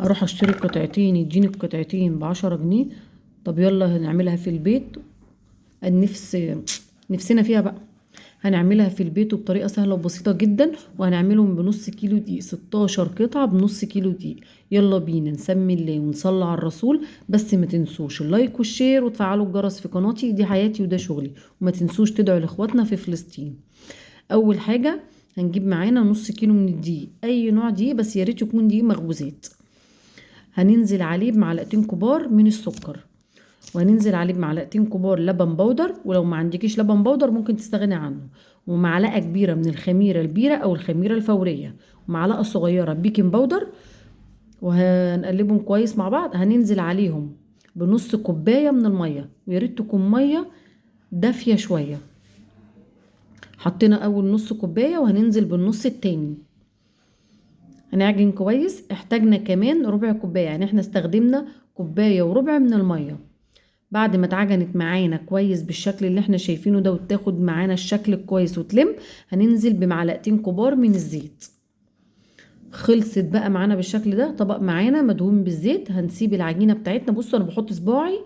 اروح اشتري قطعتين يديني القطعتين ب10 جنيه. طب يلا هنعملها في البيت، النفس نفسنا فيها بقى، هنعملها في البيت وبطريقة سهلة وبسيطة جدا، وهنعملهم بنص كيلو دقيق، 16 قطعة بنص كيلو دقيق. يلا بينا نسمي الله ونصلي على الرسول. بس ما تنسوش ال like وال share وتفعلوا الجرس في قناتي، دي حياتي وده شغلي. وما تنسوش تدعوا لاخواتنا في فلسطين. اول حاجة هنجيب معانا نص كيلو من الدقيق، اي نوع دقيق بس يا ريت يكون دقيق مخبوزات. هننزل عليه بمعلقتين كبار من السكر، وهننزل عليه بمعلقتين كبار لبن بودر، ولو ما عندكيش لبن بودر ممكن تستغني عنه، ومعلقة كبيرة من الخميره البيره او الخميره الفورية، ومعلقة صغيرة baking powder، وهنقلبهم كويس مع بعض. هننزل عليهم بنص كوباية من المية، ويا ريت تكون مية دافيه شوية. حطينا اول نص كوباية وهننزل بالنص التاني، هنعجن كويس. احتاجنا كمان ربع كوباية، يعني احنا استخدمنا كوباية وربع من المية. بعد ما اتعجنت معانا كويس بالشكل اللي احنا شايفينه ده، وتاخد معانا الشكل الكويس وتلم، هننزل بمعلقتين كبار من الزيت. خلصت بقى معانا بالشكل ده. طبق معانا مدهون بالزيت، هنسيب العجينة بتاعتنا. بصوا انا بحط صباعي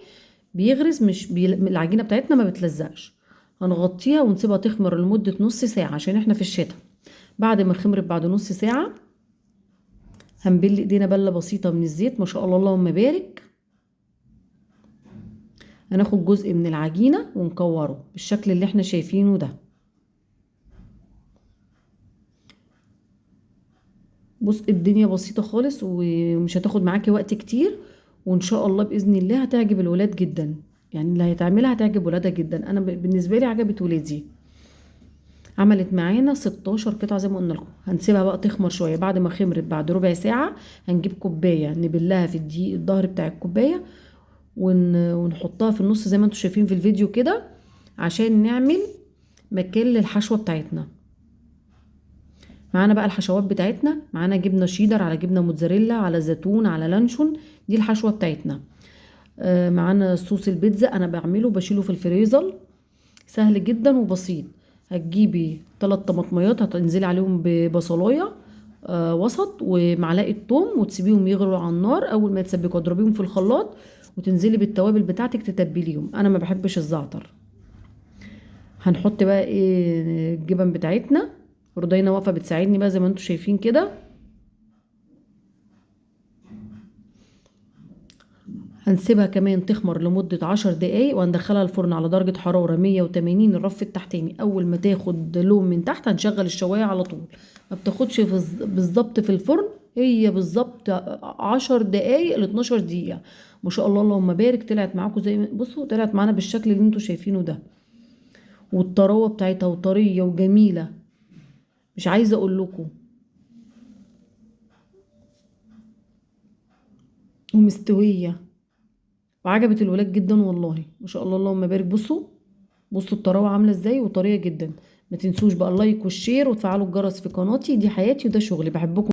بيغرز، مش العجينة بتاعتنا ما بتلزقش. هنغطيها ونسيبها تخمر لمدة نص ساعة عشان احنا في الشتاء. بعد ما خمرت بعد نص ساعة هنبل ايدينا بله بسيطة من الزيت، ما شاء الله اللهم بارك. هناخد جزء من العجينة ونكوره بالشكل اللي احنا شايفينه ده. بص الدنيا بسيطة خالص ومش هتاخد معاكي وقت كتير، وان شاء الله بإذن الله هتعجب الولاد جدا. يعني اللي هيتعملها هتعجب ولادها جدا. انا بالنسبة لي عجبت ولادي. عملت معانا 16 قطعة زي ما قلنا لكم. هنسيبها بقى تخمر شوية. بعد ما خمرت بعد ربع ساعة هنجيب كوباية نبلها في الدقيق الظهر بتاع الكوباية ونحطها في النص زي ما انتم شايفين في الفيديو كده، عشان نعمل مكان للحشوة بتاعتنا. معانا بقى الحشوات بتاعتنا، معانا جبنة شيدر على جبنة موتزاريلا على زيتون على لانشون، دي الحشوة بتاعتنا. معانا صوص البيتزا، انا بعمله بشيله في الفريزر، سهل جدا وبسيط. هتجيبي 3 طماطميات هتنزلي عليهم ببصلايه، وسط ومعلقة توم، وتسيبيهم يغلوا على النار. اول ما يتسبكوا اضربيهم في الخلاط وتنزلي بالتوابل بتاعتك تتبليهم. انا ما بحبش الزعتر. هنحط بقى ايه الجبن بتاعتنا. رودينا واقفة بتساعدني بقى زي ما انتم شايفين كده. هنسيبها كمان تخمر لمدة 10 دقايق، وهندخلها الفرن على درجة حرارة 180 الرف التحتاني. أول ما تاخد لون من تحت هنشغل الشواية على طول، ما بتاخدش بالظبط في الفرن، هي بالظبط 10 دقايق ل 12 دقيقة. ما شاء الله اللهم بارك، طلعت معاكم زي ما بصوا، طلعت معانا بالشكل اللي انتوا شايفينه ده، والطراوة بتاعتها وطرية وجميلة، مش عايزة اقول لكم، ومستوية، وعجبت الولاد جدا والله، ما شاء الله اللهم بارك. بصوا الطراوه عامله ازاي وطريه جدا. ما تنسوش بقى ال like وال share وتفعلوا الجرس في قناتي، دي حياتي وده شغلي. بحبكم.